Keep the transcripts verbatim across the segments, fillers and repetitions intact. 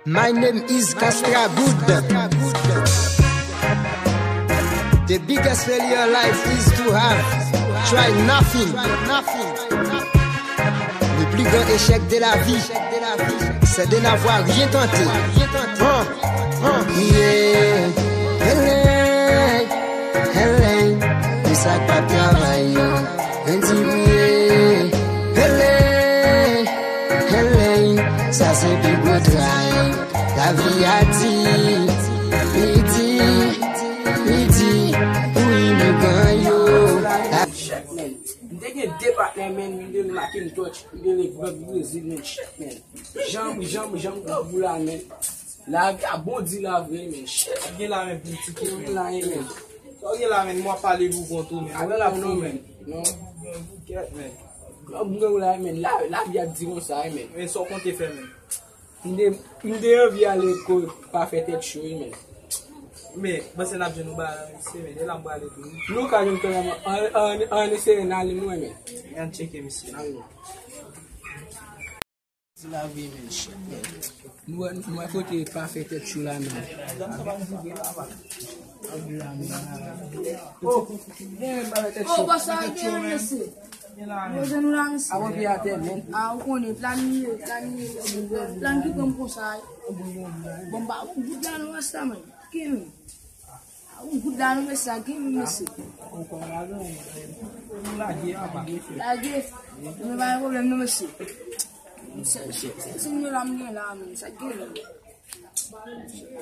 My name is Castra Good. The biggest failure in life is to have try nothing. Le plus grand échec de la vie, c'est de n'avoir rien tenté. Hein, hein. Yeah. L A, L A, pou sa k pa travay yo. Mwen di m ye, hele, hele, sa se pi gwo tray. Lavi a di, li di, li di, pou imigran yo. Shit, man. M te gen de patnè, man, m te rele Macintosh, m te rele Grand Brezil, man. Shit, man. Janm, janm, janm, grangou la, man. Lavi a bon di la vre, men shit. Gen la men pou ti kit men. La, men. Sa w gen la men, mwen pale pou kont ou men. Ala la pou nou men. Non. Kèt men. Kòm gen la men, la, lavi a di konsa men. Men sa w konte fè men. M te, m te anvi ale ko pa fè tèt cho wi men. Men, panse n ap jwenn yon bagay se men, e la m prale tou wi. Nou ka jwenn kanmenm an, an, an eseye n ale lwen men. Ann tcheke misye. N ale. Di lavi men, shit, men. Nou wè, nou wè kote pa fè tèt cho la men. Oh, bòs la gen mesye. Mwen jwenn nou la mesye. Avan pi atè men. Ah, ou konnen, planiye, planiye, plan ki pran m konsa. Bon, ba, ou gout la nou rasta men. Ki men. Ou gout la nou mesye, gen men mesye. Lage, men pa gen pwoblèm non mesye. Se, se, se, se nou la m gen la men, sa gen men.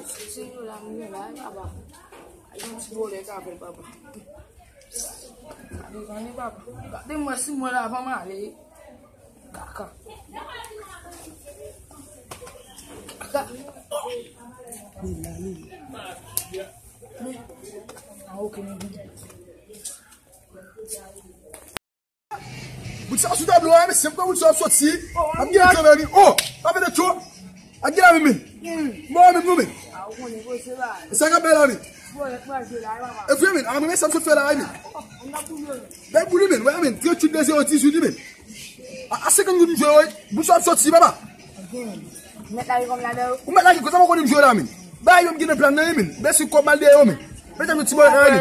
Se, se nou la m gen la, papa. Ay yon ti vòlè k avè l, papa. Devan li, papa. Gade mwen si mwen la, pa m ale. Kaka. Kaka. Li la, li la. Ah, ok, men. Bout sa sou tablo a, mesye, m kwè bout sa ap soti. Ap gen kanmenm. Oh, pa fè tèt cho. Ap gen la men, men. Bon, men, bon, men. E sa k ap bay la men. E vre men, a mwen men sa m sot fè la men. Bèl pou li men, wè men, tranntuit de zewo dizuit li men. A, a senkant goud m jwe wi. Bout sa ap soti papa. Ou mèt lage kòm ladan yo. Ou mèt lage kòm sa mwen konnen m jwe la men. Bay yo m gen nan plan nan men. Bèsi kòb mal dèyè yo men. Mèt ap yon ti bòy la men.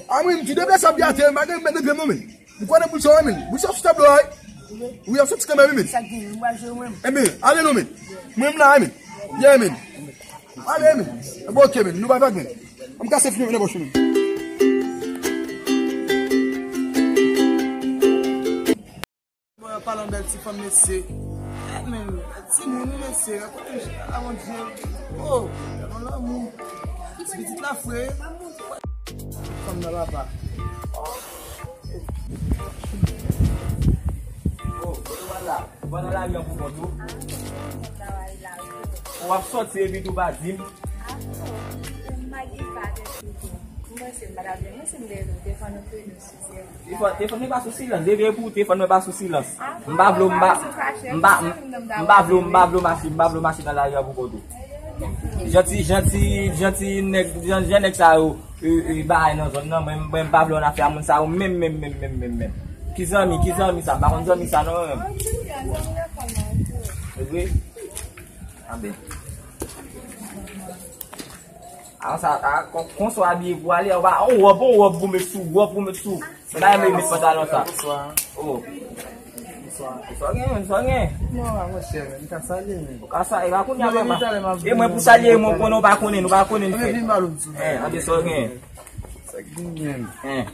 A mwen m di deplase ap gen atè, m pa gen mèt nan pye m non men. M konnen bout sa wi men. Bout sa sou tablo a wi. Wi, ap soti kanmenm men. Sa gen, m pral jwe mwen. Enben, ale non men. Mwen m la men. Yeah men. Ale men. Bon, ok men, nou pa vag men. An m kase fim nan pòch ou men. Mwen pale yon bèl ti fanm mesye. Eh, men, ti moun wi mesye, rakonte m chita la Bondye. Oh, yon lanmou. Ti pitit la fre. Fanm nan papa. Oh, kote w al la? Ou pa nan lari an pou kont ou? Ou ap soti epi tou pa di m. Telefòn, telefòn mwen pa sou silans. Depi pou telefòn mwen pa sou silans. M pa vle, m pa, m pa, m pa vle, m pa vle mache, m pa vle mache nan lari a pou kont ou. Jan ti, jan ti, jan ti nèg, jan, jan nèg sa yo, e, e, bagay nan zòn nan, mwen, mwen m pa vle nan afè a moun sa yo menm, menm, menm, menm, menm, menm. Ki zanmi, ki zanmi sa? M pa konn zanmi sa non, menm. E vre? Anben. A, sa, a, kon, konsa w abiye pou ale, ou pa, on wòb, on wòb pou met sou, wòb pou met sou. Mwen pa renmen met pantalon sa. Bonswa. Oh. Bonswa. Bonswa gen, bonswa gen. Non, a, monchè, men, m ka salye, men. Ou ka salye, pa kounye a, papa. E mwen pou salye, mwen konnen ou pa konnen, nou pa konnen, nou fè. Anben, vin ba lòt sou. Eh, anben, sa w gen. Sa k gen menm? Hein.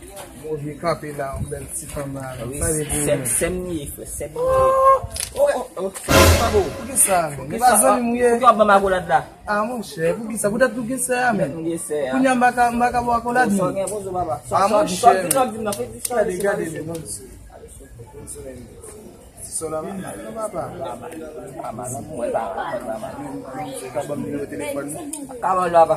Move kanpe la, yon bèl ti fanm la. Wi, sè m, sè m li ye, frè, sè m li ye. Oh, oh, oh, oh, sa pa bon. Poukisa, men? Nou pa zanmi m ou ye? Poukisa w ap ban m akolad la? Ah, monchè, poukisa? Poutèt nou gen sè a, men. Poutèt nou gen sè a. Kounye a m pa ka, m pa ka ba w akolad, men. Sa w gen, bonjou, papa. Ah, monchè. Gade, gade, men, non, mesye. Ti sò la, non, papa. Ka ban m nimewo telefòn ou? Ka ban m, papa.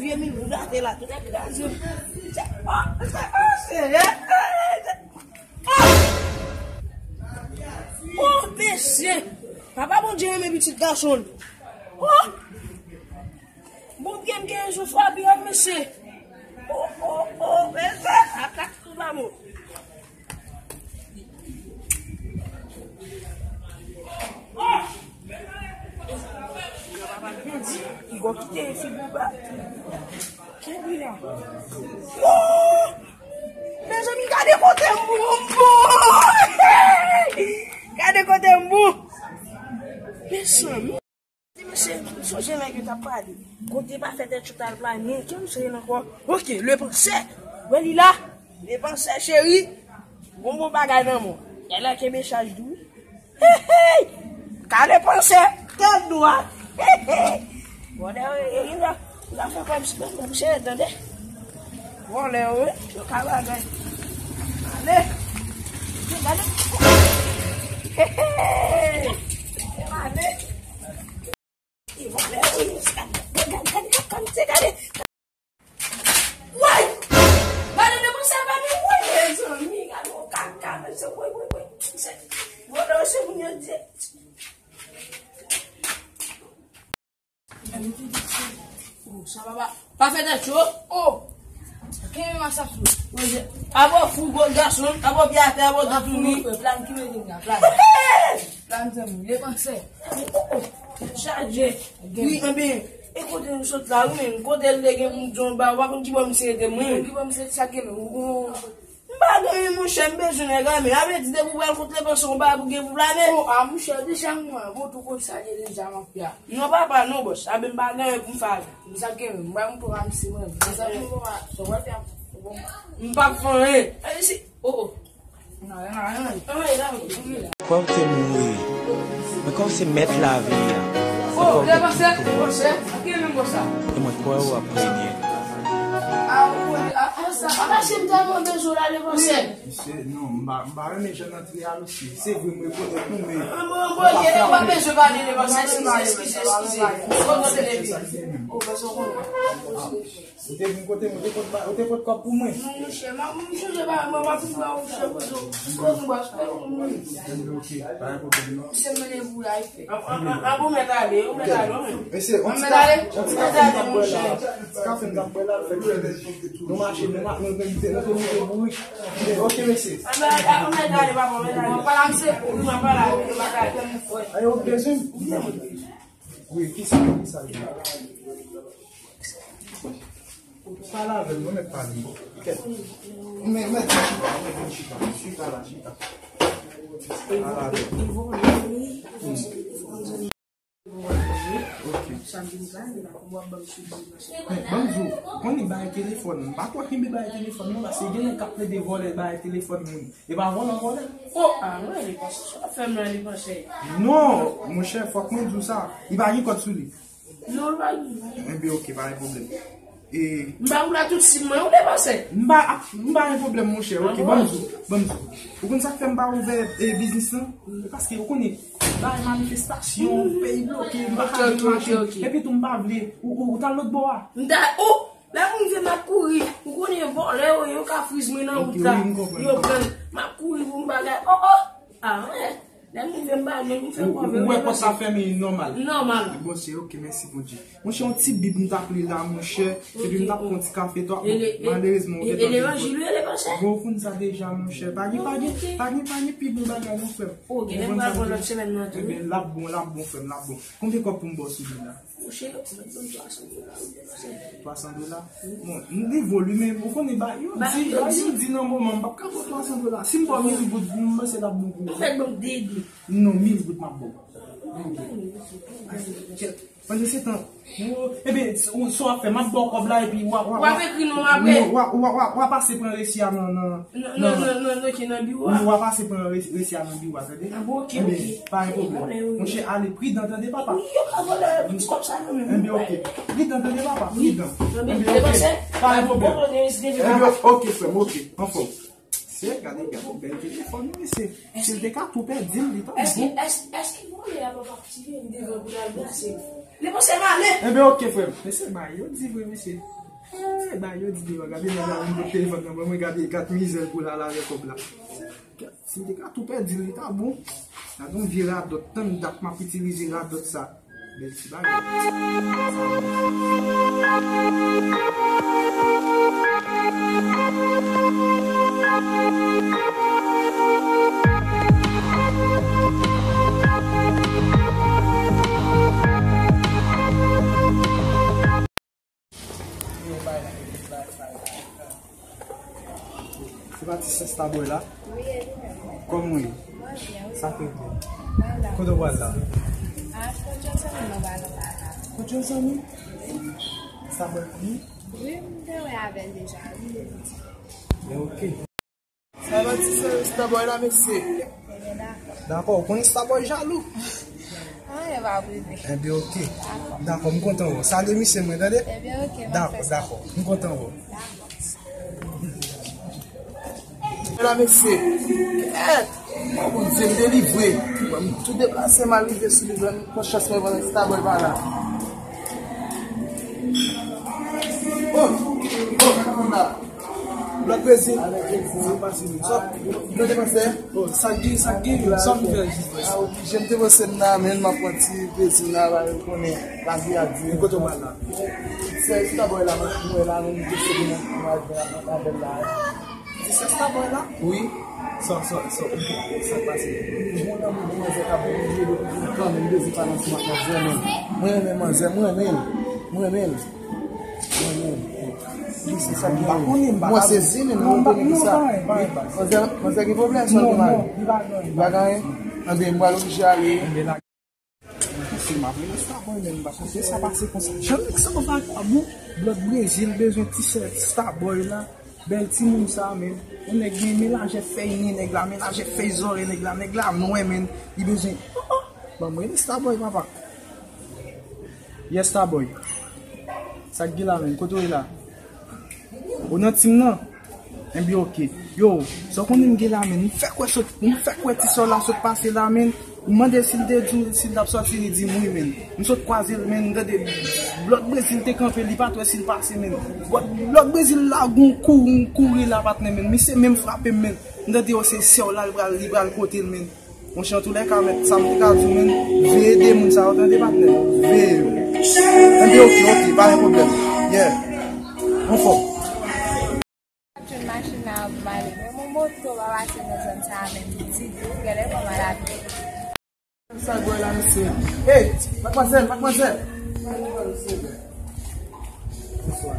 vye mil goud atè la, tout kraze. Oh, oh, Senyè. Oh, oh, mesye. Papa Bondye renmen pitit gason l. Oh. Bondye m gen jou frape a, mesye. Oh, oh, oh, mesye. Atak sou lanmou. Papa grandi, li gon kite figi ba. Kenbe la. Oh! Mezanmi, gade kote m bon, m bon! Gade kote m bon! Mezanmi. Mesye, m sonje nèg yo t ap pale. Kote pa fè tèt cho t al plane, ki m sonje ankò? Ok, le pansè. Wè li la. Le pansè cheri. Bon, bon bagay nan men w. Gade la kenbe chaj dou. Hey, hey. Ka le pansè. Tèt dwat. Hey, hey. Bon, lè yo, yo, yo, yo, yo fè kòmsi, kòmsi, tande. Vòlè yo, wi. Yo ka bagay. Ale. Gade. Ale. E vòlè yo, wi. Gade, gade, gade, gade, gade. Woy! Gade depi sa pa gen woy, mezanmi, gade yon kaka, mesye, woy, woy, woy. Se, vòlè yo, se moun yo di. Oh, sa papa. Pa fè tèt cho. Oh. Kenbe masap sou. Abo fou, gwo gason. Abo pye atè, abo dotouni. Plan ki mete m la, plan. Plan zanmi, le pansè. Oh, oh. Chaje. Wi, anben, e kote nou sot la, wi, men kote l te gen moun John ba, w pa konn ki bò misye te mwen. Ki bò misye sa gen, ou M pa gen anyen, monchè, m bezwen nèg la, men sa vle di depi w pral kot le pansè, w pa pou gen pou plane. Oh, a, monchè, deja mwen, bon, tou konn sa ye deja, mafya. Non, papa, non, bòs, sa ben m pa gen anyen pou m fè avè l. Sa gen, m bay yon tou a misye, mwen. Sa gen, papa, sa w fè, bon. M p ap fè anyen. Ay, si, oh, oh. Nan, nan, nan. Anyen, la, anyen. Kwè w te mouri. Men kòm se mèt lavi a. Oh, le pansè, monchè, sa gen menm konsa. E mwen kwè w ap renye. A, ou konnen, a, a, sa, a, se m tèlman bezwen w la, le pansè. Mesye, non, m pa, m pa renmen jan n antre a, mesye. Se vre, m rekonèt nou, men. Mwen, mwen, mwen, mwen, mwen bezwen pale, le pansè, eskize, eskize, eskize. Mwen konnen depi. Ou pa sa konnen. Ou te vin kote m, ou te pot ba, ou te pot kòb pou mwen. Non, monchè, m, m sonje pa, mwen pa fin ba ou, monchè, kote ou, kote ou, kote ou. Ok, pa gen pwoblèm, non. Se mwen pou la, e fè. A, a, a, a, bon, mèt ale, ou mèt ale, ou mèt. Mesye, on ti kafe, on ti kafe m t ap bwè la. Ti kafe m t ap bwè la, l fè k nou mache, nou ma-, nou te, nou te, nou te bourich. Ok, mesye. A, mèt ale, papa, mèt ale. Mwen pa la, mesye. Mwen pa la, mwen pa la. Ayo, ou bezwen m? Wi, kisa, kisa, kisa? Ou pale avè m, mwen mèt pale. Kèt. Men, men, chita, men, chita, chita la, chita. Pale avè m. Ok. Men, ban m di w, ou konnen bagay telefòn, m pa twò kenbe bagay telefòn, non, paske gen nèg k ap plede vòlè bagay telefòn moun. E pa vòlè, vòlè. Oh, a, mwen, li panse, sa fè m la, li panse. Non, monchè, fòk mwen di w sa. Li pa gen kòd sou li. Non, li pa gen. Enben, ok, pa gen pwoblèm. E m ba ou la tout sim mwen, ou depanse. M pa, m pa gen pwoblèm, monchè. Ok, ban m di w, ban m di w. Ou konn sa k fè m pa ouvè, e, biznis lan? E paske, ou konnen, bagay manifestasyon, peyi bloke, m pa ka vin mache. Epi tou, m pa vle. Ou, ou, ou t al lòt bò a. M ta, oh! Lè moun vye m ap kouri, ou konnen vòlè yo, yo ka friz mwen nan wout la. Yo pran m, m ap kouri pou m bagay. Oh, oh! A, mwen. Lè m rive, m pa menm fè kòve. Ou wè pòt la fèmen, e nòmal. Nòmal. Bon, se ok, mèsi Bondye. Monchè, yon ti bib m t ap li la, monchè. Epi m t ap pran ti kafe tou. Malerezman, ou gentan. Levanjil, wi, levanjil. Bon, ou konn sa deja, monchè. Pa gen, pa gen, pa gen, pa gen pi bon bagay, non, frè m. Ou gentan pral pran lòt semèn nan tou. Ebyen, l ap bon, l ap bon, frè m, l ap bon. Konbyen kòb pou m ba w sou li la? Monchè, yo mèt ban m twa san dola, wi, monchè. Twa san dola? Bon, m li vo li, men ou konnen ba, yo di, yo di nan moman, m p ap ka pran twa san dola. Si m ba w mil goud, m panse l ap bon pou ou. Ou mèt ban m de goud. Non, mil goud m ap ba w. Mil goud. Kèt. Pandan se tan, ou, ebyen, ou, sa w ap fè, m ap ba w kòb la, epi w a, w a, w a, w a, w a, w a pase pran resi a nan, nan, nan, nan, nan, nan, nan, nan biwo a. Wi, w a pase pran re-, resi a nan biwo a, tande? Ah, bon, ok, ok. Ebyen, pa gen pwoblèm. Monchè, ale pridan, tande, papa? Wi, yo ka vòlè ti kòb sa yo menm. Ebyen, ok. Pridan, tande, papa? Pridan. Ebyen, ok. Pa gen pwoblèm. Ebyen, ok, frè m, ok. Anfòm. Se, gade, gade, bèl telefòn, wi, mesye. Si l te ka tou pèdi l, li t ap bon. Èske, èske, èske vòlè a p ap aktive m devan pou l al brase? Li panse m ale. Ebyen, ok, frè m. Mesye, bagay yo di vre, mesye. Eh, bagay yo di devan. Gade, nèg la vin pot telefòn nan ban mwen, gade, gad mizè l pou l al avè kòb la. Si m te ka tou pèdi l, li t ap bon. Gade yon vye radòt, tann dat m ap itilize radòt sa. Bèl ti bagay. Se pa ti sè Starboy la? Wi, e li menm. Kòman w ye? Mwen byen, wi. Sa fè byen. Mwen la. Kote w pral la? A, kot yon zanmi mwen pral la. Kot yon zanmi? Wi. Starboy konn ou? Wi, m te wè avè l deja, wi. E ok. Sa va ti sè Starboy la, mesye? Ebyen, dakò. Dakò, ou konnen Starboy jalou. Anyen pa prive. Ebyen, ok. Dakò. Dakò, m kontan wè w. Salye misye mwen, tande? Ebyen, ok, m ap fè sa. Dakò, dakò. M kontan wè w. Dakò. Mèdam, mesye. Eh, Bondye m delivre. M tou deplase, m al rive sou li, m pran chans mwen pandan Starboy pa la. Oh, oh, la. Blòd Brezil. Sa k pase menm? Sa, nou te panse? Oh, sa k gen, sa k gen, sa m fè jis la. Jen te panse m nan men, m ap pran ti plezi m nan, ba yo konnen lavi a di. Kote w pral la? Se Starboy la, mwen, mwen la, mwen, mwen, mwen, mwen, mwen, Ti sè Starboy la? Wi. Sa, sa, sa, sa k pase? Bon, nan moun manzè k ap bouje depi kanmenm, bezwen pale ansanm ak manzè, men. Mwen renmen manzè, mwen renmen l. Mwen renmen l. Mwen renmen l. Mwen sezi, men mwen konnen ki sa. Manzè, manzè gen pwoblèm, sa l gen mari? Li pa gen anyen. Anben, m pral oblije ale. Mwen panse m ap rele Starboy, men m pa panse sa pase konsa. Jan nèg sa yo vagabon, blòd Brezil bezwen ti sè Starboy la, bèl timoun sa, men yon nèg gen melaje fèy nen nèg la, melaje fèy zòrèy nèg la, nèg la nwè, men li bezwen, oh, oh, ban m rele Starboy, papa. Yes, Starboy. Sa k gen la, men? Kote w ye la? Ou nan tim nan? Enben, ok. Yo, sa w konnen m gen la, men. M fèk wè sot, m fèk wè ti sè w la sot pase la, men. Ou mande si l te di w si l t ap sòti, li di m wi, men. M sot kwaze l, men. M tande blòd Brezil te kanpe, li pa t wè si l pase, men. Blòd, blòd Brezil la gon kou, m kouri la, patnè, men. Misye menm frape m, men. M tande yo se sè w la, li pral, li pral pote l, men. Monchè, antoulèka, mèt, sa m te ka di w, men, veye de moun sa yo, tande, patnè. Veye yo. Enben, ok, ok, pa gen pwoblèm. Yeah. Anfòm. M ap jwenn machin nan pou m ale. Men yon moto pa pase nan zòn sa a menm ditou. Genlè kòman l ap ye. Sa gwo la, mesye. Hey, madmwazèl, madmwazèl. Bonswa.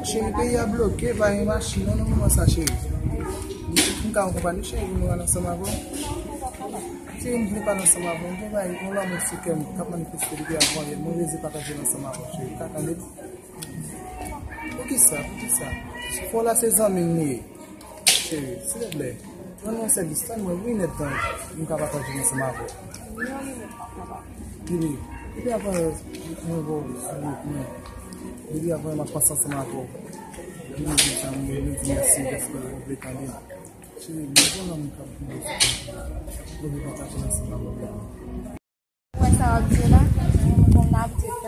Cheri, peyi a bloke, pa gen machin non, nan moman sa, cheri. M ka akonpanye w, cheri, pou nou al ansanm avè w? Cheri, m vle pale ansanm avè w. M gen yon bagay, yon lanmou sou kè m k ap manifeste depi avan yè. Mwen reze pataje l ansanm avè w, cheri. Ou ka tande m? Poukisa? Poukisa? Fò la se zanmi m li ye. Cheri, silvouplè, rann mwen sèvis, tann mwen wi nèt tan m ka pataje l ansanm avè w. Wi, wi, wi, papa. Bibi, depi avan yè, mwen wè w sou wout mwen. Depi avan yè, m ap panse ansanm avè w. Bibi, di sa, mwen di mèsi dèske w vle tande m. Cheri, mwen gen yon nonm k ap vin sou mwen. Mwen vle pataje l ansanm avè w. Ou wè sa w ap di la? Bon, m ap di l.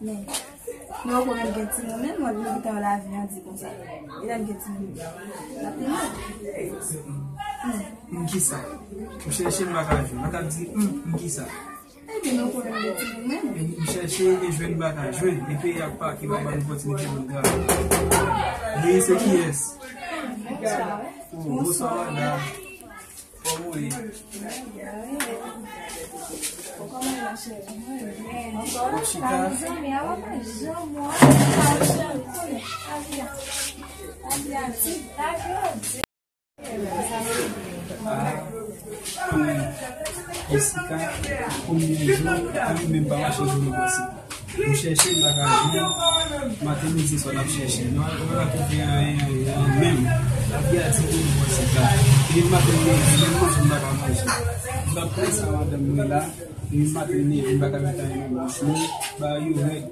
Men, men ou konnen m gen timoun menm, mwen vin kite yon lavi an di konsa. E lè m gen timoun, l ap pi mal. Hmm. M kisa? M chèche m pa ka jwenn. Mwen t ap di, hmm, m kisa? Ebyen, men ou konnen m gen timoun menm. M chèche e jwenn m pa ka jwenn. E peyi a pa ki pa ban opòtinite pou n travay. Li se kiyès? Bonswa. Oh, bonswa, madam. Kòman w ye? Kòman w ye, ma chérie? Mwen byen. W ap chita? Mezanmi, a pa janm wè. Ah, pou Jessica, konbinezon, anyen menm pa mache sou nou pase. Nou chèche, nou pa ka jwenn. Maten, midi, swa n ap chèche. Nou pa ka twouve anyen, anyen, anyen menm. Lavi a di pou nou pase la. Depi maten, nou leve, menm manje, nou pa ka manje. Nou pa konn sa madanm mwen la. Depi maten, nou leve, nou pa ka mete anyen nan bouch nou. Bagay yo rèd.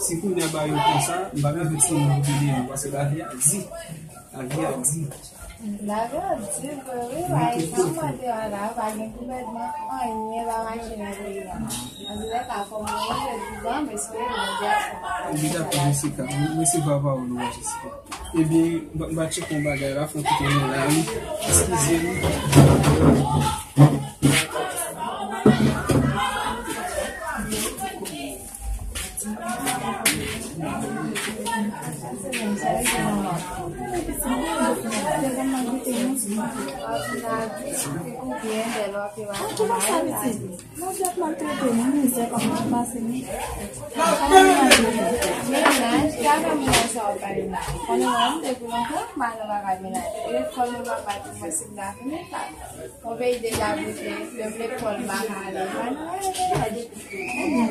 Si kounye a bagay yo konsa, m pa bezwen timoun pou ede nou. Paske lavi a di. Lavi a di. Lavi a di vre, wi, Ayisyen mande a la, pa gen gouvènman, anyen pa mache nan peyi a. Antoulèka, fò m ranje di ban, m espere Bondye ap fè. Wi, dakò, Jessica, m resevwa pawòl ou a, Jessica. Ebyen, m va, m va tcheke yon bagay la, fò m kite nou la, wi. Eskize m. Mennaj, gade mwen sa w bay la. Konnen mwen, m te pou lontan, m pa nan bagay mennaj. Lekòl mwen pa bay pou mwen, si m ta fini, sa. Yon peyi deja bloke, menm lekòl m pa ka ale. Mwen, Ebyen,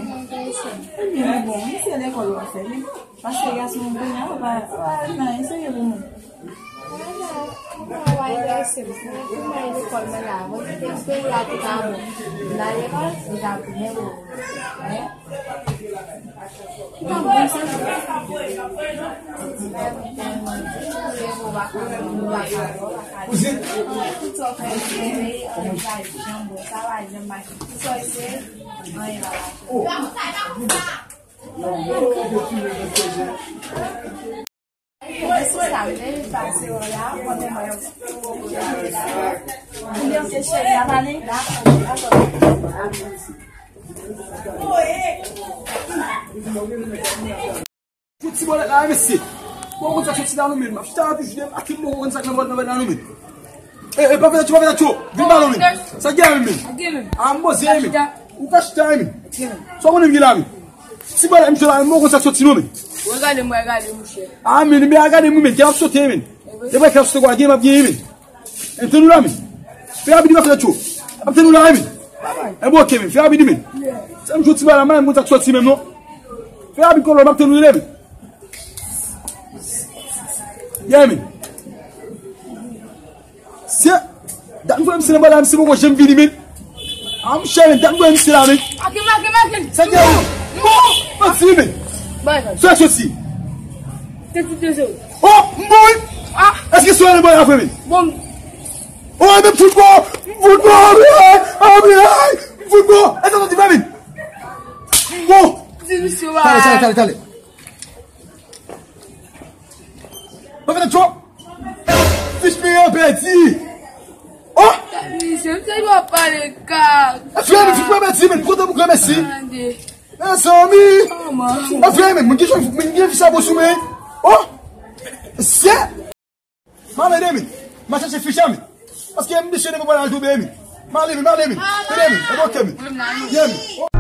ebyen, bon, misye lekòl w ap fè, wi. Paske gason moun kounye a, ou pa, ou pa nan anyen serye pou moun. Mwen pa enterese m. Pou mwen lekòl mwen la, mwen kite m peyi a te ka bon. M ta lekòl, m ta byen bon. Men, ki pa bon sa. Tout sa w fè nan peyi a, li pa janm bon. Sa pa janm mache. Tout sa w eseye, anyen pa mache. Mwen se sa, men li pase w la, konnen mwen. Oubyen se cheri a pale? Tout ti bòlèt la, mesye. Bon, konn sa k soti la, nou menm. M ap chita la, toujou, m ak yon bon, konn sa k nan bòl, nan bòl la, nou menm. E, e, pa fè tchou, pa fè tchou. Vin ba nou, men. Sa gen, men. A, m poze, men. Ou ka chita, men. Sa w konnen m gen la, men. Si pa la, m chita la, men, ou konn sa k soti, non, men. Ou gade, mwen gade, mouche. A, men, men, gade, mwen, men, gen ap sote, men. E vre. E vre, gen ap sote, kwa, gen ap gen, men. Antann nou la, men. Fè rapid, pa fè tchou. Antann nou la, men. E bon, ok, men. Fè rapid, men. Sa m jodi la, men, m konn sa k soti, men, non. Fè rapid, kòlò, m ap tann nou, men. Yeah, men. Se, dat m voye misye nan bòl la, misye poko janm vini, men. A, monchè, men, dat m voye misye la, men. Akin, akin, akin. Sa gen, men. Bon, mwen di, men. Sa soti. Tèt tout de zero. Oh, m bon, wi. A. Èske se nan bòl la, frè, men? Bon. Oh, men foutbòl, foutbòl, abyay, abyay, foutbòl. E sa soti, frè, men. Bon. Di misye, talè, talè, talè, talè. Mwen fè tchò. Fich peye an pèdi. Oh! Misye, misye dwe pale kaka. Frè, men, fich peye an pèdi, men. Kontan pou granmèsi. Mezanmi. Oh, frè, men, mwen gen, mwen gen fich sa bon sou mwen. Oh! Se. M ale, men. M a chèche fich la, men. Paske m deside pou pale a joube, men. M ale, men, m ale, men. Tande, men. E bon, ok, men. Yeah, men.